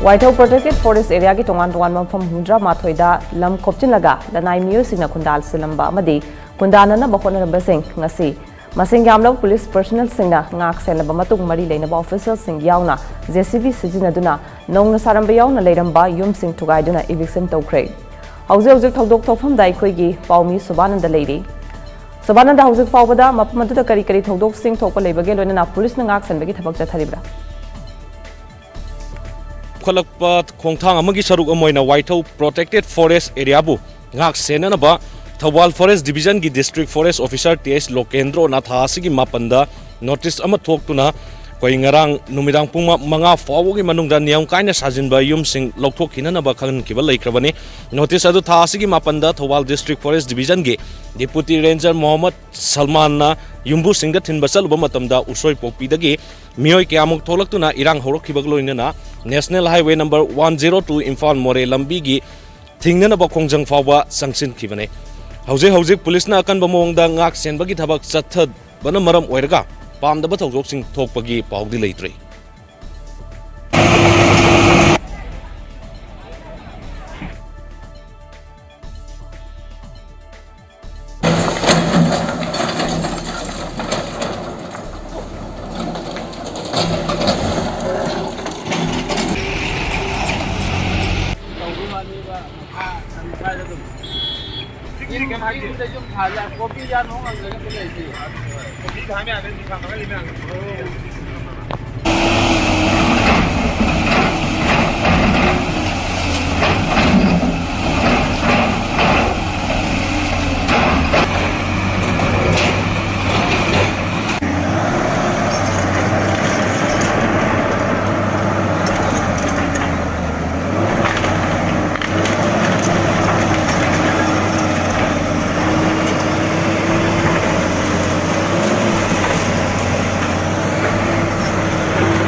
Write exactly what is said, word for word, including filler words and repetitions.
ꯋꯥꯏꯊꯧ Protected Forest Areaꯒꯤ ꯇꯣꯉꯥꯟ ꯇꯣꯉꯥꯟꯕ ꯃꯐꯝ ꯍꯨꯝꯗ꯭ꯔꯥ ꯃꯥꯊꯣꯏꯗ ꯂꯝ ꯈꯣꯞꯆꯤꯜꯂꯒ ꯂꯅꯥꯏ ꯃꯤꯑꯣꯏꯁꯤꯡꯅ ꯈꯨꯟꯗꯥ ꯁꯤꯜꯂꯝꯕ ꯑꯃꯗꯤ ꯈꯨꯟꯗꯥꯅꯅꯕ ꯍꯣꯠꯅꯔꯝꯕꯁꯤꯡ ꯉꯁꯤ ꯃꯁꯤꯡ ꯌꯥꯝꯂꯕ ꯄꯨꯂꯤꯁ ꯄꯔꯁꯅꯦꯜꯁꯤꯡꯅ ꯉꯥꯛ ꯁꯦꯟꯅꯕ ꯃꯇꯨꯡ ꯃꯔꯤ ꯂꯩꯅꯕ ꯑꯣꯐꯤꯁꯤꯌꯦꯜꯁꯤꯡ ꯌꯥꯎꯅ J C B ꯁꯤꯖꯤꯟꯅꯗꯨꯅ ꯅꯧꯅ ꯁꯥꯔꯝꯕ ꯌꯥꯎꯅ ꯂꯩꯔꯝꯕ ꯌꯨꯝꯁꯤꯡ ꯊꯨꯒꯥꯏꯗꯨꯅ eviction ꯇꯧꯈ꯭ꯔꯦ꯫ ꯍꯧꯖꯤꯛ ꯍꯧꯖꯤꯛ ꯊꯧꯗꯣꯛ ꯊꯣꯛꯐꯝꯗ ꯑꯩꯈꯣꯏꯒꯤ ꯄꯥꯎꯃꯤ ꯁꯨꯕꯥꯅꯟꯗ ꯂꯩꯔꯤ꯫ ꯁꯨꯕꯥꯅꯟꯗ, ꯍꯧꯖꯤꯛ ꯐꯥꯎꯕꯗ ꯃꯐꯝ ꯑꯗꯨꯗ ꯀꯔꯤ ꯀꯔꯤ ꯊꯧꯗꯣꯛꯁꯤꯡ ꯊꯣꯛꯄ ꯂꯩꯕꯒꯦ, ꯂꯣꯏꯅꯅ ꯄꯨꯂꯤꯁꯅ ꯉꯥꯛ ꯁꯦꯟꯕꯒꯤ ꯊꯕꯛ ꯆꯠꯊꯔꯤꯕ꯭ꯔꯥ? ꯄꯨꯈꯠꯂꯛꯄ ꯈꯣꯡꯊꯥꯡ ꯑꯃꯒꯤ ꯁꯔꯨꯛ ꯑꯃ ꯑꯣꯏꯅ ꯋꯥꯏꯊꯧ Protected Forest Areaꯕꯨ ꯉꯥꯛ ꯁꯦꯟꯅꯅꯕ Thoubal Forest Divisionꯒꯤ District Forest Officer T H ꯂꯣꯀꯦꯟꯗ꯭ꯔꯣꯅ ꯊꯥ ꯑꯁꯤꯒꯤ ꯃꯥꯄꯟꯗ notice ꯑꯃ ꯊꯣꯛꯇꯨꯅ ꯑꯩꯈꯣꯏ ꯉꯔꯥꯡ ꯅꯨꯃꯤꯗꯥꯡ ꯄꯨꯡ ꯃ-, ꯃꯉꯥ ꯐꯥꯎꯕꯒꯤ ꯃꯅꯨꯡꯗ ꯅꯤꯌꯝ ꯀꯥꯏꯅ ꯁꯥꯖꯤꯟꯕ ꯌꯨꯝꯁꯤꯡ ꯂꯧꯊꯣꯛꯈꯤꯅꯅꯕ ꯈꯪꯍꯟꯈꯤꯕ ꯂꯩꯈ꯭ꯔꯕꯅꯤ꯫ Notice ꯑꯗꯨ ꯊꯥ ꯑꯁꯤꯒꯤ ꯃꯥꯄꯟꯗ Thoubal District Forest Divisionꯒꯤ Deputy Ranger Mohammad ꯁꯜꯃꯥꯟꯅ ꯌꯨꯝꯕꯨꯁꯤꯡꯗ ꯊꯤꯟꯕ ꯆꯠꯂꯨꯕ ꯃꯇꯝꯗ ꯎꯁꯣꯏꯄꯣꯛꯄꯤꯗꯒꯤ ꯃꯤꯑꯣꯏ ꯀꯌꯥꯃꯨꯛ ꯊꯣꯛꯂꯛꯇꯨꯅ ꯏꯔꯥꯡ ꯍꯧꯔꯛꯈꯤꯕꯒ ꯂꯣꯏꯅꯅ National Highway number one zero two Imphal ꯃꯣꯔꯦ ꯂꯝꯕꯤꯒꯤ ꯊꯤꯡꯅꯅꯕ ꯈꯣꯡꯖꯪ ꯐꯥꯎꯕ ꯆꯪꯁꯤꯟꯈꯤꯕꯅꯤ꯫ ꯍꯧꯖꯤꯛ ꯍꯧꯖꯤꯛ ꯄꯨꯂꯤꯁꯅ ꯑꯀꯟꯕ ꯃꯑꯣꯡꯗ ꯉꯥꯛ ꯁꯦꯟꯕꯒꯤ ꯊꯕꯛ ꯆꯠꯊꯕꯅ ꯃꯔꯝ ꯑꯣꯏꯔꯒ ꯄꯥꯝꯗꯕ ꯊꯧꯗꯣꯛꯁꯤꯡ ꯊꯣꯛꯄꯒꯤ ꯄꯥꯎꯗꯤ ꯂꯩꯇ꯭ꯔꯤ꯫ ꯌꯨꯝꯗ ꯌꯨꯝ ꯊꯥ ꯌꯥ-, ꯀꯣꯐꯤ ꯌꯥꯟ ꯍꯣꯡ ꯉꯝꯗ꯭ꯔꯒꯗꯤ ꯂꯩꯇꯦ꯫ ꯀꯣꯐꯤ ꯊꯥ ꯃꯌꯥꯝꯗ ꯗꯨꯀꯥꯟ ꯈꯔ ꯂꯩꯕ ꯌꯥꯅꯤ꯫